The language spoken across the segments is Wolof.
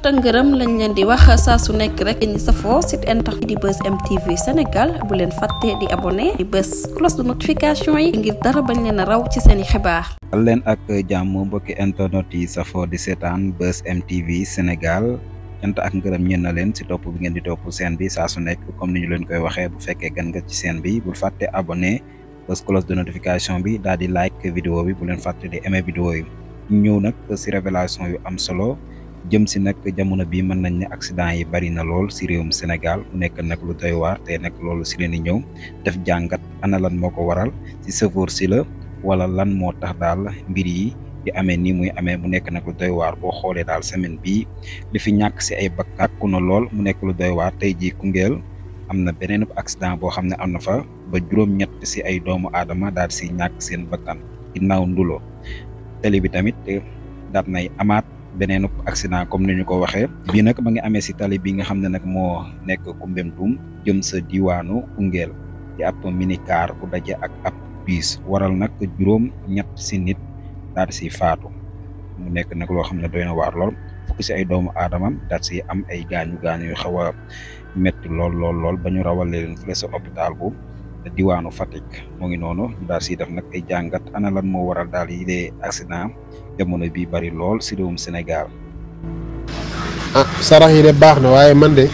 ngërëm lañ leen di wax saa su nekk rek ñi safoo site internet di Buzz M TV Sénégal bu leen fàtte di abonné di bës cloche de notification yi ngir dara bañ leen a raw ci seeni xibaar. dal leen ak jàmm mbokki internet yi safoo di seetaan Buzz M TV Sénégal cant ak ngërëm ñeen na leen si topp bi ngeen di topp seen bi saa su nekk comme ni ñu leen koy waxee bu fekkee gan nga ci seen bi bul fàtte abonné bës cloche de notification bi daal di like vidéo bi bu leen fàtte di aimer vidéo yi ñëw nag si révélation yu am solo jëm si nag jamono bi mën nañ ne accident yi bari na lool si réewum Sénégal mu nekk nag lu doy waar te nag loolu si leen di ñëw def jàngat ana lan moo ko waral si chauffeur si la wala lan moo tax daal mbir yi di amee nii muy amee mu nekk nag lu doy waar boo xoolee daal semaine bii li fi ñàkk si ay bakkan ku na lool mu nekk lu doy waar tey jii Koungheul am na beneen accident boo xam ne am na fa ba juróom-ñett si ay doomu aadama daal si ñàkk seen bakkan ginnaaw ndulo télé bi tamit daat nay amaat beneen accident comme ni ñu ko waxee bii nag ma ngi amee si tali bi nga xam ne nag moo nekk Koumpentoum jëm sa diwaanu Koungheul di ab minicar bu daje ak ab bus waral nag juróom-ñett si nit daal si faatu mu nekk nag loo xam ne doy na waar lool fukki si ay doomu aadama daal si am ay gaañu yu xaw a métti lool ba ñu rawale leen fële sa hôpital bu diwaanu Fatick moo ngi noonu daal si def nag ay jàngat ana lan moo waral daal yi dee accident jamono bi bari lool si réewum Sénégal. sarax yi de baax na waaye man de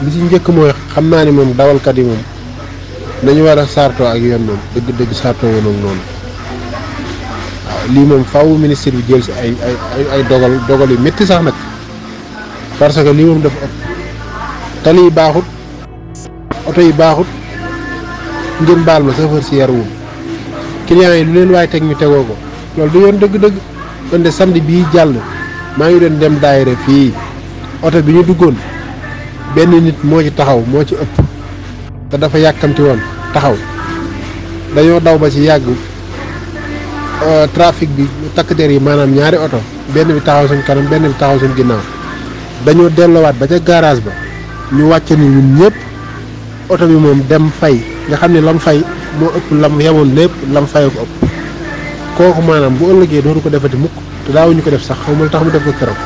li ci njëkk mooy xam naa ni moom dawalkat yi moom nañu war a sartoo ak yoon moom dëgg sartoo woon ak noonu waaw lii moom faaw ministre bi jël si ay dogal yu métti sax nag parce que lii moom dafa ëpp tali yi baaxut oto yi baaxut ngeen baal ma chauffeur si yaruwul clients yi lu leen waaye teg ñu tegoo ko loolu du yoon dëgg-dëgg. kon de samedi bii jàll maa ngi doon dem daayira fii oto bi ñu duggoon benn nit moo ci taxaw moo ci ëpp te dafa yàkkamti woon taxaw dañoo daw ba ci yàgg trafic bi takk der yi maanaam ñaari oto benn bi taxaw suñ kanam benn bi taxaw suñ ginnaaw dañoo delloowaat ba ca garage ba ñu wàcce ni ñun ñëpp oto bi moom dem fay nga xam ne lam fay moo ëpp lam yemoon lépp lam fayoo ko ëpp kooku maanaam bu ëllëgee dootu ko defati mukk te daawuñu ko def sax xaw ma tax mu def ko keroog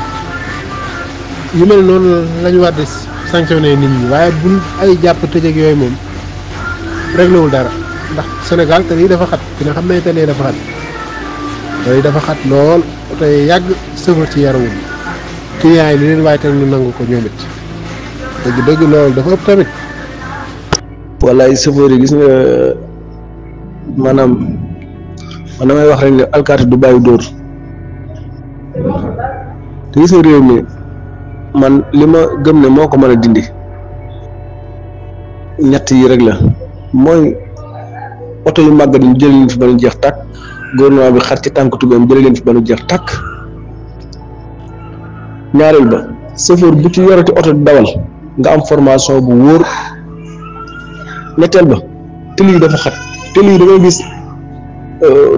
yu mel noonu lañu war di sanctionné nit ñi waaye bul ay jàpp tëjëg yooyu moom réglé wul dara ndax Sénégal te lii dafa xat dina xam ne te lii dafa xat te lii dafa xat lool te yàgg sëfar ci yarawul clients yi li leen waaye teg ñu nangu ko ñoom it dëgg loolu dafa ëpp tamit. wallaay sëfar yi gis nga maanaam. man damay wax rek ne alkaati du bàyyi dóor te gis nga réew mi man li ma gëm ne moo ko mën a dindi ñett yi rek la mooy oto yu màggat yi jëlee leen fi ba nu jeex tàkk gouvernement bi xar ci tànk tubéem jëlee leen fi ba nu jeex tàkk ñaareel ba chauffeur bu ci yorati oto di dawal nga am formation bu wóor ñetteel ba tëli yi dafa xat tëli yi da ngay gis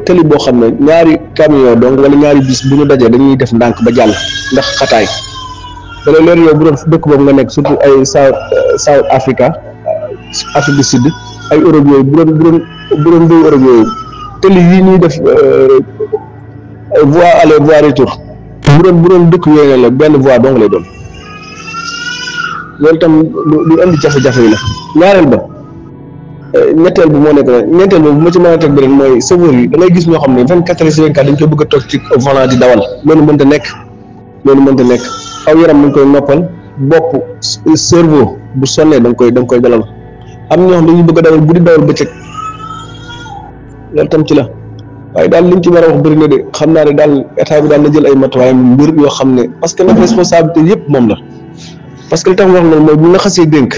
tëli boo xam ne ñaari camion donc wala ñaari bis bu ñu dajee dañuy def ndànk ba jàll ndax xataay da lay leer yow bu doon dëkk boobu nga nekk surtout ay South Africa Afrique du Sud ay Europe yooyu bu doon réew Europe yooyu tëli yi ñuy def voie aller voie retour bu doon dëkk yooyu la benn voie donc lay doon loolu tam lu indi jafe-jafe yi la ñaareel ba ñetteel bi moo nekk nag ñetteel bi bu ma ci mën a teg beneen mooy chauffeur yi da ngay gis ñoo xam ne 24 heures sur 24 dañ koy bëgg a toog ci volant di dawal loolu mënta nekk aw yaram dañ koy noppal bopp cerveau bu sonnee da nga koy dalal am ñoo xam dañuy bëgg a dawal bu di dawal bëccëg loolu tam ci la waaye daal liñ ci war a wax bëri na de xam naa ne daal état bi daal na jël ay matuwaayam mbir yoo xam ne parce que nag responsabilité yëpp moom la parce que li tax wax loolu mooy bu la xasee dénk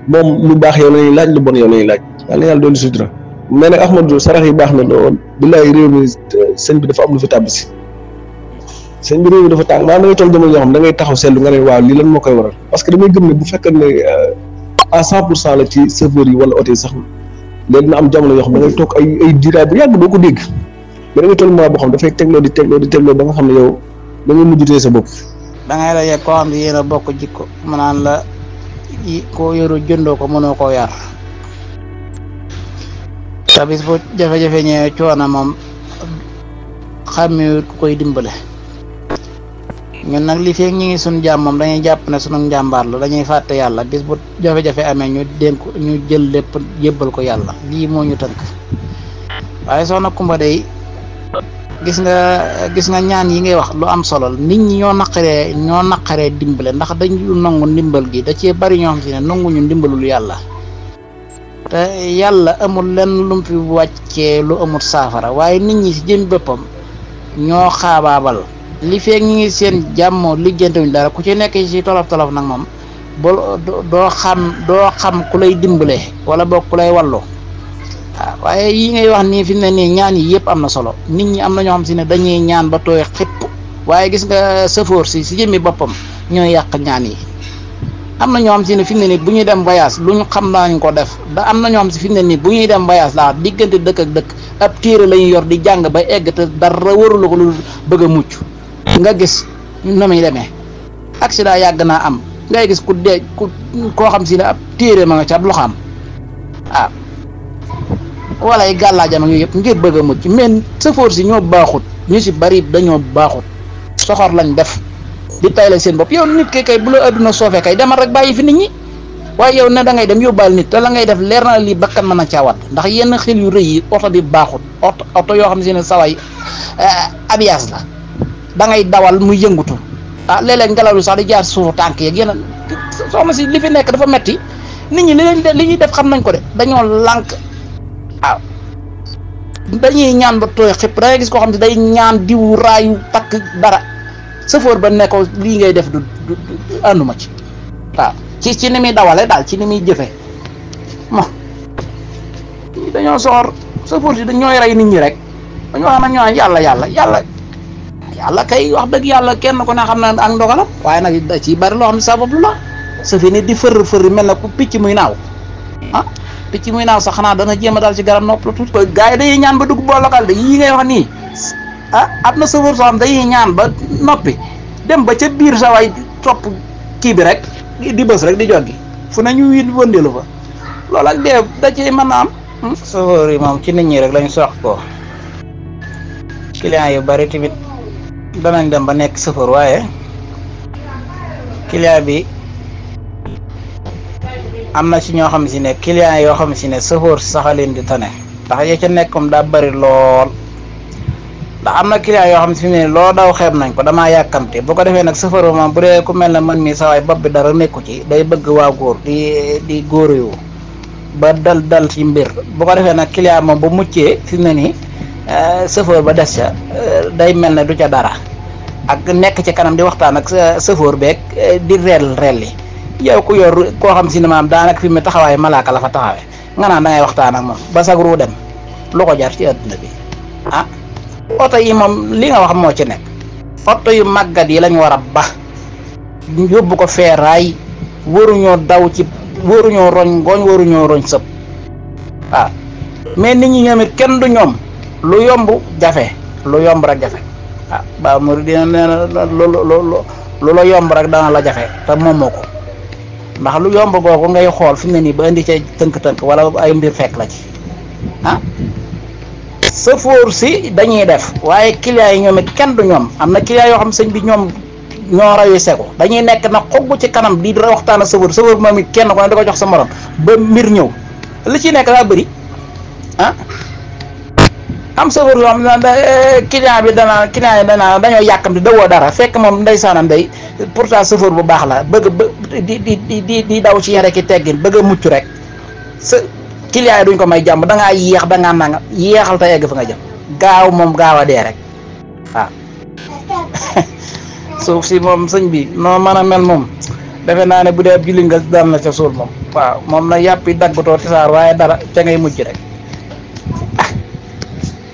moom lu baax yow la ñuy laaj lu bon yow la ñuy laaj yàlla doon sutura mais nag Ahmadou sarax yi baax na lool billaay réew mi sëñ bi dafa am lu fi tàbbi si sëñ bi réew mi dafa tàng maanaam da ngay toll jamono yoo xam da ngay taxaw seetlu nga ne waaw lii lan moo koy waral parce que damay gëm ne bu fekkee ne à 100% la ci chauffeur yi wala oto yi sax léegi dina am jamono yoo xam da ngay toog ay diiraay bu yàgg doo ko dégg mais da ngay toll moment boo xam dafay tegloo di tegloo ba nga xam ne yow da ngay mujjutee sa bopp. da ngay la yegg koo xam ne yéen a bokk jikko mu naan la koo yoru jëndoo ko mënoo koo yar te bis bu jafe-jafe ñëwee coono moom xàmmewut ku koy dimbale ñun nag li feeg ñi ngi suñ jàmm moom dañuy jàpp ne sunu njàmbaar la dañuy fàtte yàlla bis bu jafe-jafe amee ñu dénk ñu jël lépp jébbal ko yàlla lii moo ñu tënk waaye soxna Kumba day gis nga ñaan yi ngay wax lu am solo nit ñi ñoo naqaree dimbale ndax dañu nangu ndimbal gi da cee bari ñoo xam si ne nanguñu ndimbalul yàlla te yàlla amul lenn lu mu fi wàccee lu amul saafara waaye nit ñi si jëm boppam ñoo xaabaabal li feeg ñi ngi seen jàmm lijjantewuñ dara ku ci nekk ci tolof nag moom doo xam ku lay dimbale wala boog ku lay wallu waaw waaye yi ngay wax nii fi mu ne nii ñaan yi yëpp am na solo nit ñi am na ñoo xam si ne dañuy ñaan ba tooy xipp waaye gis nga sëfoor si jëmmi boppam ñooy yàq ñaan yi am na ñoo xam si ne fi mu ne nii bu ñuy dem voyage lu ñu xam nañ ko def da am na ñoo xam si fi mu ne nii bu ñuy dem voyage laa diggante dëkk ak dëkk ab téere la ñuy yor di jàng ba egg te dara warula ko lu bëgg a mucc nga gis na muy demee accident yàgg naa am ngay gis koo xam si ne ab téere ma nga ca ab loxaam waaw wala ay gàllaajam ak yooyu yëpp ngir bëgg a mucc mais sëfoor si ñoo baaxut ñu si bari dañoo baaxut soxor lañ def di tayle seen bopp yow nit kay bu la adduna soofee kay demal rek bàyyi fi nit ñi waaye yow ne da ngay dem yóbbaal nit te la ngay def leer na lii bakkan mën a caawat ndax yenn xel yu rëy yi oto bi baaxut oto yoo xam si ne saway abiyaas la da ngay dawal muy yëngutu léeg-léeg ngelaw lu sax di jaar suufu tànk yeeg yeneen soxna si li fi nekk dafa metti nit ñi li ñuy def xam nañ ko de dañoo lànk waaw dañuy ñaan ba tooy xëpp da ngay gis koo xam ne day ñaan diwu raayu takk dara sëfoor ba ne ko lii ngay def du ànduma ci waaw ci ni muy dawale daal ci ni muy jëfe dañoo soor sëfoor si dañooy rey nit ñi rek dañoo xam ne ñoo yàlla kay wax dëgg yàlla kenn ko ne xam na ak ndogalam waaye nag da ci bari loo xam ne sabablu la sa fi ne di fër mel na ku picc muy naaw picc muy naaw sax xanaa dana jéem a daal ci garab nopp la tuuti gars yi dañuy ñaan ba dugg boo local de yii ngay wax nii am na sëfoor soo xam dañuy ñaan ba noppi dem ba ca biir sa way topp kii bi rek di bës rek di joggi fu ne ñu wëndeelu fa loolu ak dee da ci mën a am sëfoor yi moom ci nit ñi rek lañ sox ko client yu bari tamit danañ dem ba nekk sëfoor waaye client bi am na ci ñoo xam si ne client yoo xam si ne sëfoor si saxaleen di tane ndax ya ca nekkum daa bari lool ndax am na client yoo xam si ne loo daw xeeb nañ ko damaa yàkkamte bu ko defee nag sëfoor moom bu dee ku mel ne man mii sawaay bopp bi dara nekku ci day bëgg waa góor di góor yu ba dal ci mbir bu ko defee nag client moom bu muccee fi mu ne nii sëfoor ba des ca day mel ne du ca dara ak nekk ci kanam di waxtaan ak sëfoor beeg di reel yi yow ku yor koo xam si ne maam daanaka fi mu taxawaay malaaka la fa taxawee nga naan da ngay waxtaan ak moom ba sag ruu dem lu ko jar ci adduna bi oto yi moom li nga wax moo ci nekk oto yu màggat yi lañ war a ba yóbbu ko feeraay waruñoo daw ci waruñoo roñ ngooñ waruñoo roñ sëb waaw mais nit ñi ñoom it kenn du ñoom lu yomb jafe lu yomb rek jafe ba mu dina nee na lu la yomb rek dana la jafe te moom moo ko ndax lu yomb googu ngay xool fi mu ne nii ba indi ca tënk-tënk wala ay mbir fekk la ci sëfoor si dañuy def waaye client yi ñoom it kenn du ñoom am na client yoo xam sëñ bi ñoom ñoo rawi seko dañuy nekk na xogg ci kanam di waxtaan ak sëfoor moom it kenn ko ne da ko jox sa morom ba mbir ñëw li ci nekk daa bëri am sëfoor yoo xam ne client yi dañoo yàkkamti dawoo dara fekk moom ndeysaanam day pourtant sëfoor bu baax la bëgg di daw ci yere ki teggin bëgg a mucc rek sa client yi duñ ko may jàmm da ngaa yéex da ngaa nanga yéexal te egg fa nga jëm gaaw moom gaaw a dee rek waaw suuf si moom sëñ bi noo mën a mel moom defe naa ne bu dee julli nga daan na ca suul moom waaw moom na yàpp yi daggatoo ci saar waaye dara ca ngay mujj rek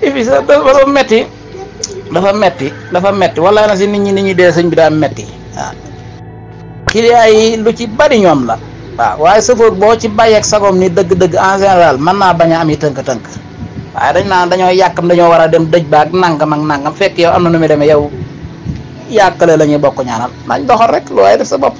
ifi sa dafa metti wala na si nit ñi dee sëñ bi daa metti waaw client yi lu ci bari ñoom la waaw waaye sëfoor boo ci bàyyeeg sagoom ni dëgg-dëgg en général mën naa bañ a am yi tënk-tënk waaye dañ naan dañoo yàkkam dañoo war a dem dëj baag nangam fekk yow am na nu muy demee yow yàkkale la ñuy bokk ñaanal nañ doxal rek lu waaye def sa bopp